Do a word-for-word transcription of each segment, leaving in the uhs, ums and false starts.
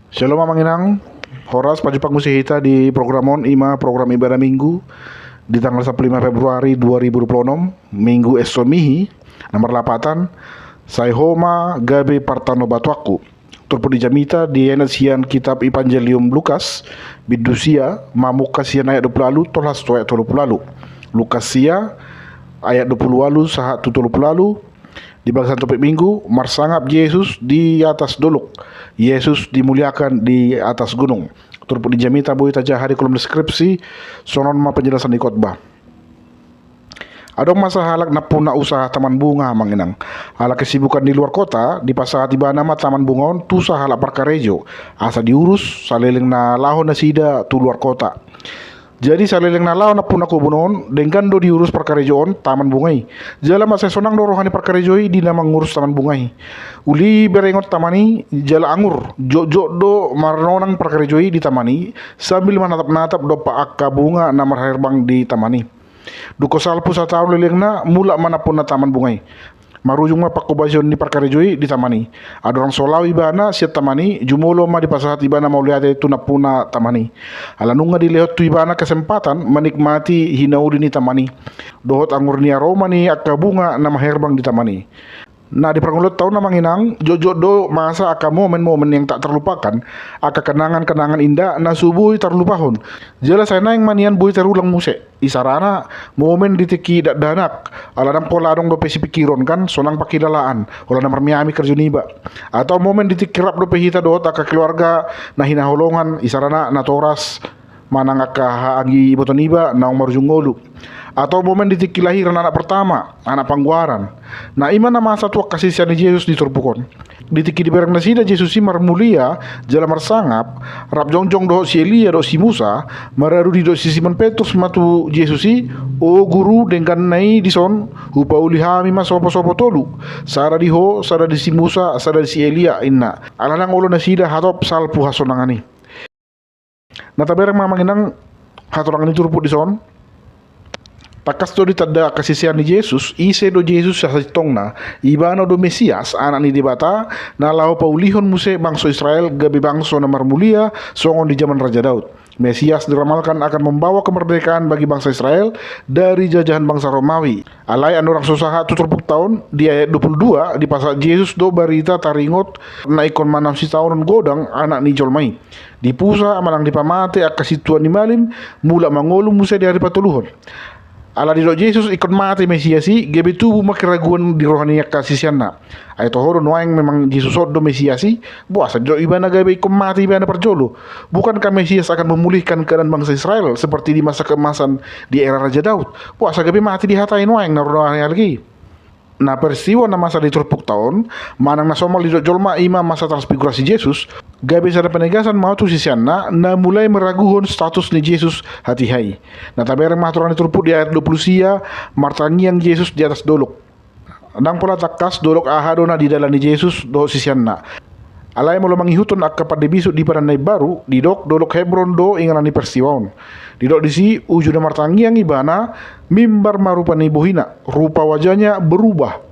Shalom amang inang, horas pajumpang muse hita di program on, ima program ibadah minggu di tanggal sampulu lima Februari dua ribu dua puluh enam, minggu Esso Mihi, na marlapatan, Sai Ho ma gabe partanobatoanku. Turpuk di jamita dienet sian kitab Ipanjelium Lukas, bindu sia, mamungka sian ayat dua puluh ualu tolhas tu ayat tolu pulu ualu. Lukas sia, ayat dua pulu ualu sahat tu tolu pulu ualu. Di bagasan topik minggu, marsangap Jesus di atas dolok. Yesus dimuliakan di atas gunung. Turpuk di jamita boi tajaha di kolom deskripsi, songon on ma penjelasan di khotbah. Adong masa halak nampuna usaha taman bunga amang inang. Ala kesibukan di luar kota, dipasahat ibana ma taman bunga on tu sahalak parkarejo. Asa diurus, saleleng na laho nasida tu luar kota. Jadi saleleng na laho nampuna kobun on, denggan do diurus parkarejo on taman bunga i. Jala mansai sonang do roha ni parkarejo i di na mangurus taman bunga i. Uli berengon taman i, jala angur, jotjot do marnonang parkarejo i di taman i, sambil manatap-natap dompak angka bunga na marherbang di taman i. Dung salpu sataon lelengna, mulak ma nampuna taman bunga i. Marujung ma pangkobasion ni parkarejo i di taman i. Andorang so laho ibana sian taman i, jumolo ma dipasahat ibana mauliate tu nampuna taman i. Ala nunga dilehon tu ibana kesempatan manikmati hinauli ni taman i dohot angur ni aroma ni angka bunga na marherbang di taman i. Na di parngoluanta on amang inang, jotjot do masa angka momen-momen yang tak terlupakan, angka kenangan-kenangan indah na so boi tarlupahon. Jala sai naeng ma nian boi tarulang muse. Isarana, momen di tingki dakdanak, ala ndang pola adong dope sipingkiron kan, sonang pangkilalaan, holan na marmeami kerjo niba. Atau momen di tingki rap dope hita dohot angka keluarga na hinaholongan, isarana natoras, manang angka haha anggi iboto niba naung marujung ngolu. Atau momen di tingki lahiran anak pertama, anak panggoaran. Na ima na masa tu angka sisean ni Jesus di turpuk on. Di tingki dibereng nasida Jesus i marmulia jala marsangap, rap jongjong dohot si Elia dohot si Musa, maradu didok si Simon Petrus ma tu Jesus i, "O Guru, dengganna i dison, hupauli hami ma sopo-sopo tolu, sada di Ho, sada di si Musa, sada di si Elia," ninna. Ala ndang olo nasida hatop salpu hasonangan i. Na tabereng ma amang inang hatorangan ni turpuk dison. Tangkas do ditanda angka sisean ni Jesus ise do Jesus sasintongna. Ibana do Mesias, Anak ni Debata, na laho paulihon muse bangso Israel gabe bangso na marmulia songon di jaman Raja Daud. Mesias diramalkan akan membawa kemerdekaan bagi bangsa Israel dari jajahan bangsa Romawi. Alai andorang so sahat tu turpukta on, di ayat dua pulu dua, dipasahat Jesus do barita taringot na ingkon manang sitaonon godang Anak ni jolma i. Dipusa manang dipamate angka sintua ni malim, mulak mangolu muse di ari patoluhon. Ala didok Jesus ingkon mate Mesias i, gabe tubu ma keraguan di roha ni angka siseanna. Ai toho do nuaeng memang Jesus on do Mesias i, boasa didok ibana gabe ingkon mate ibana parjolo? Bukankah Mesias akan memulihkan keadaan bangsa Israel seperti di masa keemasan di era Raja Daud? Boasa gabe mate dihatai nuaeng na ro nuaeng alai? Na peristiwa na masa di turpukta on, manang na somal didok jolma ima masa transfigurasi Jesus, gabe sada penegasan ma tu siseanna na mulai meraguhon status ni Jesus hatiha i. Na tabereng ma hatorangan ni turpuk di ayat dua pulu sia, martangiang Jesus di atas dolok. Ndang pola tangkas dolok aha do na didalani Jesus dohot siseanna. Alai molo mangihuthon angka pande bisuk di Padan na Imbaru, didok dolok Hebron do inganan ni peristiwa on. Didok disi, uju na martangiang ibana, mimbar ma rupa ni bohina, rupa wajahnya berubah.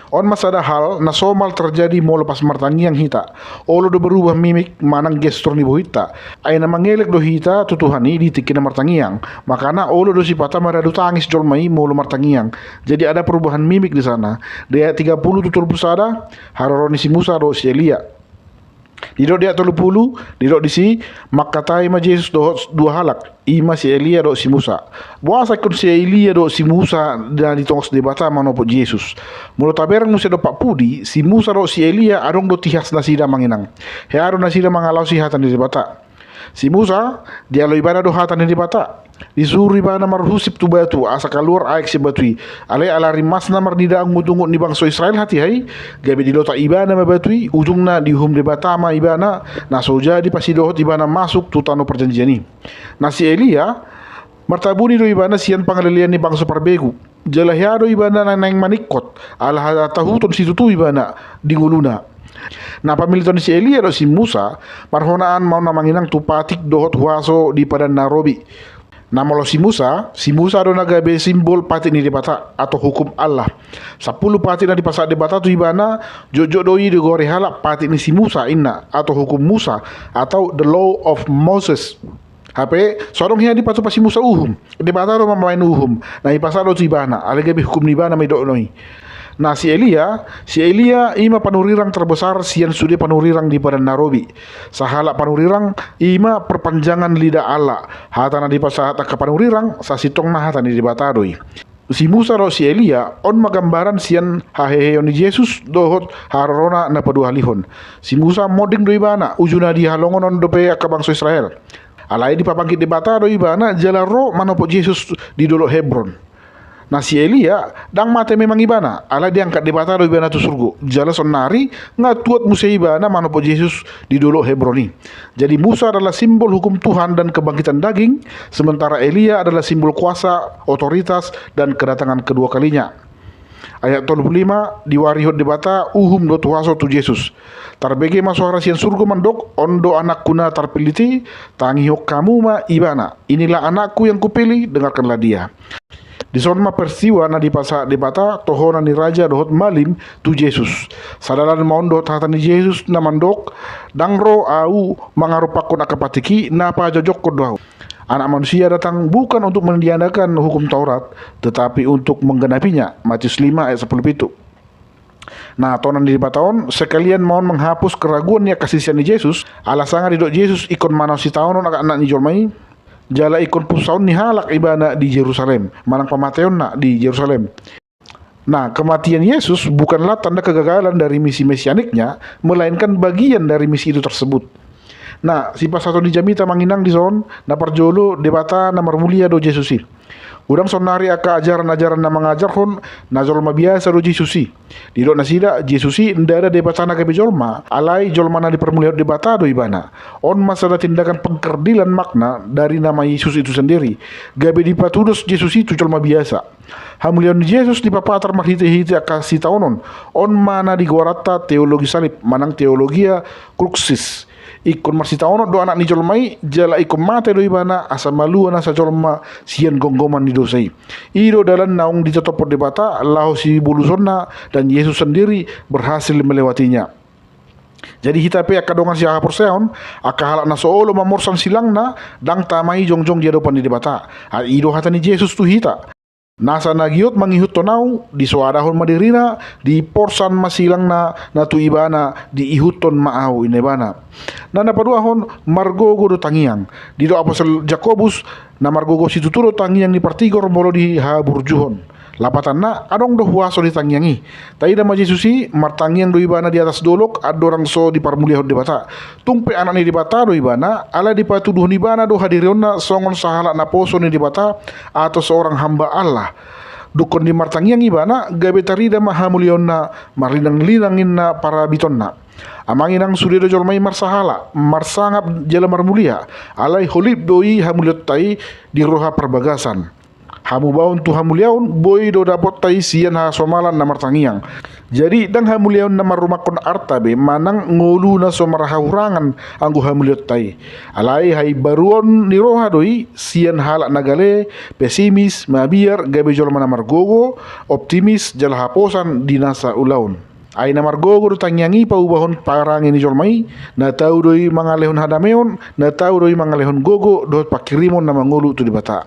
On ma sada hal na somal terjadi molo pas martangiang hita. Olo do berubah mimik manang gestur ni bohinta. Ai na mangelek do hita tu Tuhan i di tingki na martangiang. Makana olo do sipata maradu tangis jolma i molo martangiang. Jadi ada perubahan mimik di sana. Di ayat tiga puluh tu tolu pulu sada, haroro ni si Musa dohot si Elia. Didok di ayat tolu pulu, didok disi, mangkatai ma Jesus dohot dua halak, ima si Elia dohot si Musa. Boasa ingkon si Elia dohot si Musa na ditongos Debata manopot Jesus? Molo tabereng muse dompak pudi, si Musa dohot si Elia adong do tihas nasida amang inang. Hea do nasida mangalaosi hata ni Debata. Si Musa, dialo ibana do hata ni Debata. Disuru ibana marhusip tu batu, asa kaluar aek sian batu i. Alai ala rimasna marnida ungut-ungut ni bangso Israel hatiha i, gabe dilota ibana ma batu i, ujungna diuhum Debata ma ibana, na so jadi pasidohot ibana masuk tu tano parjanjian i. Na si Elia, martabuni do ibana sian pangalelean ni bangso parbegu. Jala hea do ibana na naeng maningkot, ala hatahuton situtu ibana di ngoluna. Na pamiliton ni si Elia dohot si Musa, marhonaan ma on amang inang tu patik dohot huaso di padan na robi. Na molo si Musa, si Musa do na gabe simbol patik ni Debata atau hukum Allah. Sampulu patik na dipasahat Debata tu ibana, jotjot do i digoari halak patik ni si Musa inna, atau hukum Musa, atau the law of Moses. Hape so adong hea dipatupa si Musa uhum. Debata do mambaen uhum, na dipasahat do tu ibana, alai gabe hukum ni ibana ma didok i. Na si Elia, si Elia i ma panurirang terbesar sian sude panurirang di Padan na Robi. Sahalak panurirang i ma perpanjangan lidah Allah. Hata na dipasahat angka panurirang, sasintongna hata ni Debata do i. Si Musa dohot si Elia on ma gambaran sian haheheon ni Jesus dohot harorona na paduahalihon. Si Musa monding do ibana, uju na dihalongonon dope angka bangso Israel. Alai dipabangkit Debata do ibana jala ro manopot Jesus di Dolok Hebron. Na si Elia, ndang mate memang ibana, alai diangkat Debata do ibana tu surgo. Jala saonnari nga tuat muse ibana manopot Jesus di Dolok Hebron i. Jadi Musa adalah simbol hukum Tuhan dan kebangkitan daging, sementara Elia adalah simbol kuasa, otoritas, dan kedatangan kedua kalinya. Ayat tolu pulu lima, diwarihon Debata uhum dohot huaso tu Jesus. Tarbege ma soara sian surgo mandok, on do anakku na tarpillit i, tangihon hamu ma ibana. Inilah anakku yang kupilih, dengarkanlah dia. Dison ma peristiwa na dipasahat Debata tohonan ni raja dohot malim tu Jesus. Sadalan ma on dohot hata ni Jesus na mandok, ndang ro ahu mangarupakkon angka patik i, na pajojokkon do ahu. Anak manusia datang bukan untuk meniadakan hukum Taurat, tetapi untuk menggenapinya. Matius lima ayat sampulu pitu. Na tohonan ni Debata on, sekalian ma on menghapus keraguan ni angka sisean ni Jesus, ala sanga didok Jesus ingkon manaon sitaonon angka anak ni jolma i, jala ingkon punsaon ni halak ibana di Jerusalem, manang pamateonna di Jerusalem. Nah, kematian Yesus bukanlah tanda kegagalan dari misi mesianiknya, melainkan bagian dari misi itu tersebut. Nah, sipasahaton ni jamita manginang dison, na parjolo Debata na marmulia do Jesus i. Godang saonnari angka ajaran-ajaran na mangajarhon na jolma biasa do Jesus i. Didok nasida, Jesus i ndada Debata na gabe jolma, alai jolma na diparmuliahon Debata do ibana. On ma sada tindakan pengkerdilan makna dari nama Yesus itu sendiri. Gabe dipatudos Jesus i tu jolma biasa. Hamuliaon ni Jesus dipapatar marhitehite angka sitaonon. On ma na digoaranta teologi salib, manang teologia crucis. Ingkon marsitaonon do anak ni jolma i, jala ingkon mate do ibana asa malua nasa jolma sian gomgoman ni dosa i. I do dalan naung ditotopon Debata laho sibolusonna, dan Yesus sendiri berhasil melewatinya. Jadi hita pe angka dongan sihaporseaon, angka halak na so olo mamorsan silangna, ndang tama i jongjong di adopan ni Debata. Ai i do hata ni Jesus tu hita. Nasa na giot mangihuthon ahu, disoadahon ma dirina, diporsan ma silangna, na tu ibana, diihuthon ma ahu, ninna ibana. Na na paduahon, margogo do tangiang. Didok apostel Jakobus, na margogo situtu do tangiang ni partigor molo dihaburjuhon. Lapatanna, adong do huaso di tangiang i. Taida ma Jesus i, martangiang do ibana di atas dolok, andorang so diparmuliahon Debata. Tung pe anak ni Debata do ibana, ala dipatuduhon ibana do hadirionna songon sahalak naposo ni Debata, atau seorang hamba Allah. Dungkon di martangiang ibana, gabe tarida ma hamuliaonna, marlinanglinang inna parabitonna. Amang inang, sude do jolma i marsahala, marsangap jala marmulia, alai holip do i hamuliaonta i di roha parbagasan. Hamubaon tu hamuliaon, boi do dapotta i sian hasomalan na martangiang. Jadi, ndang hamuliaon na marrumangkon arta be, manang ngolu na so marhahurangan anggo hamuliaonta i. Alai haimbaruon ni roha do i, sian halak na gale, pesimis, mabiar, gabe jolma na margogo, optimis, jala haposan di nasa ulaon. Ai na margogo do tangiang i paubahon parange ni jolma i, na tau do i mangalehon hadameon, na tau do i mangalehon gogo dohot pangkirimon na mangolu tu Debata.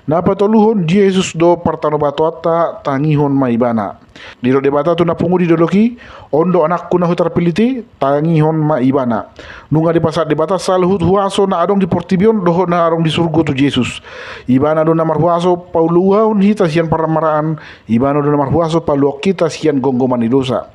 Na patoluhon, Jesus do partanobatoanta, tangihon ma ibana. Didok Debata tu na pungu di dolok i, on do anakku na hutarpillit i, tangihon ma ibana. Nunga dipasahat Debata saluhut huaso na adong di portibi on dohot na adong di surgo tu Jesus. Ibana do na marhuaso paluahon hita sian parmaraan, ibana do na marhuaso paluahon hita sian gomgoman ni dosa.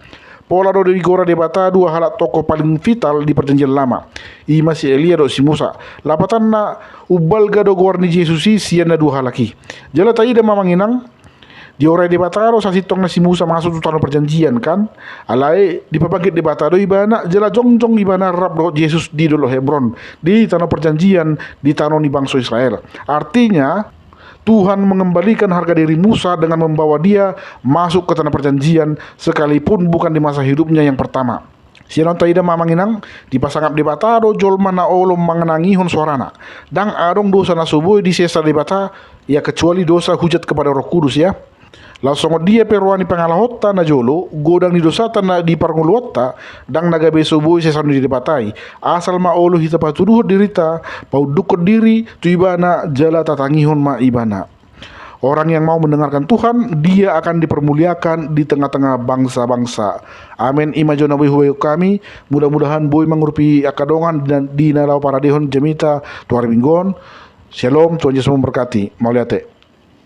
Pola do digora Debata dua halak tokoh paling vital di Perjanjian Lama. I ma si Elia dohot si Musa. Lapatanna, umbalga do goar ni Jesus i sian na dua halak i. Jala taida ma amang inang, diorai Debata do sasintongna si Musa masuk tu tano perjanjian kan. Alai dipabangkit Debata do ibana, jala jongjong ibana rap dohot Jesus di Dolok Hebron, di tano perjanjian, di tano ni bangso Israel. Artinya, Tuhan mengembalikan harga diri Musa dengan membawa dia masuk ke tanah perjanjian, sekalipun bukan di masa hidupnya yang pertama. Sian on taida ma amang inang, dipasangap Debata do jolma na olo manangihon soarana. Ndang adong dosa na so boi disesa Debata, ya kecuali dosa hujat kepada Roh Kudus ya. Laos songon dia pe roha ni pangalahonta na jolo, godang ni dosanta na di parngoluonta, ndang na gabe so boi sesaon ni Debata i. Asal ma olo hita patuduhon dirinta, paundukkon diri tu Ibana jala tatangihon ma Ibana. Orang yang mau mendengarkan Tuhan, dia akan dipermuliakan di tengah-tengah bangsa-bangsa. Amen. I ma jo na boi hubaen hami, mudah-mudahan boi mangurupi angka dongan di na, di na laho paradehon jamita tu ari Minggu on. Shalom, Tuhan Yesus memberkati. Mauliate.